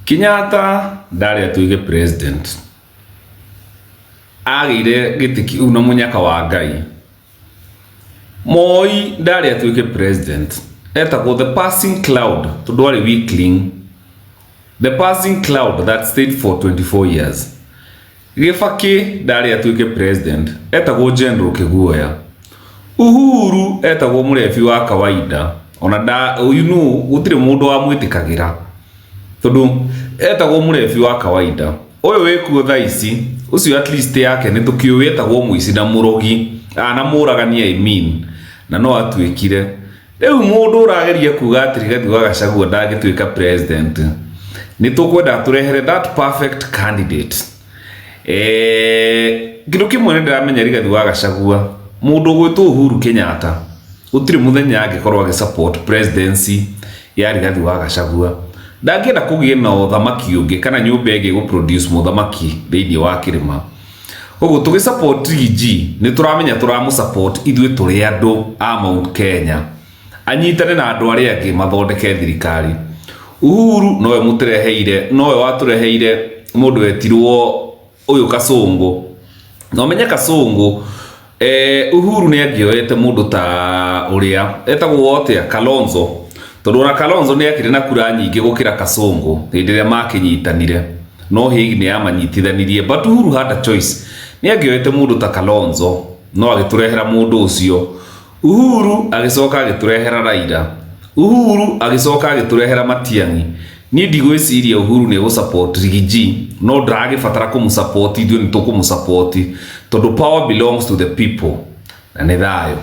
Kenyatta ndarĩ atuĩke president. Agĩire gĩtĩ kĩu na mũnyaka wa Ngai. Moi ndarĩ atuĩke president. Etagwo the passing cloud tondũ arĩ weakling. The passing cloud that stayed for 24 years. Gĩbakĩ ndarĩ atuĩke president. Etagwo General Kĩguoya. Uhuru etagwo mũrebi wa kawaida. Ona nda, you know, gũtirĩ mũndũ wamwĩtĩkagĩra tondũ etagwo mũrebi wa kawaida. Ũyũ wĩkuo thaa ici, ũcio at least yake nĩ tũkĩũĩ etagwo mũici na mũrogi, ah, na mũragani I mean, na no atuĩkire. Rĩu mũndũ ũrageria kuga atĩ Rigathi wa Gachagua ndangĩtuĩka president, nĩ tũkwenda tũrehere that perfect candidate. Eh, kĩndũ kĩmwe nĩ ndĩramenya Rigathi wa Gachagua, mũndũ ũgwĩtwo Uhuru Kenyatta, gũtirĩ mũthenya angĩkorwo agĩ support presidency ya Rigathi wa Gachagua. Ndangĩenda kũgĩe na ũthamaki ũngĩ kana nyũmba ĩngĩ gũ produce mũthamaki thĩinĩ wa kĩrĩma. Koguo tũgĩ support Riggy nĩ tũramenya tũramũ support ithuĩ tũrĩ andũ a Mount Kenya. Anyitane na andũ arĩa angĩ mathondeke thirikari. Uhuru nowe mũtũreheire, nowe watũreheire mũndũ wetirwo ũyũ Kasongo. Na ũmenye Kasongo eh, Uhuru nĩ angĩoete mũndũ ta ũrĩa etagwo atĩa Kalonzo, tondũ ona Kalonzo nĩ akĩrĩ na kura nyingĩ gũkĩra Kasongo hĩndĩ ĩrĩa makĩnyitanire, no Hague nĩ yamanyitithanirie, but Uhuru had a choice. Nĩ angĩoete mũndũ ta Kalonzo no agĩtũrehera mũndũ ũcio. Uhuru agĩcoka agĩtũrehera Raila. Uhuru agĩcoka agĩtũrehera Matiang'i. Niĩ ndigwĩciria Uhuru nĩ egũ support Riggy no ndaragĩbatara kũmũ support, ithuĩ nĩ tũkũmũ support tondũ power belongs to the people na nĩ thayũ.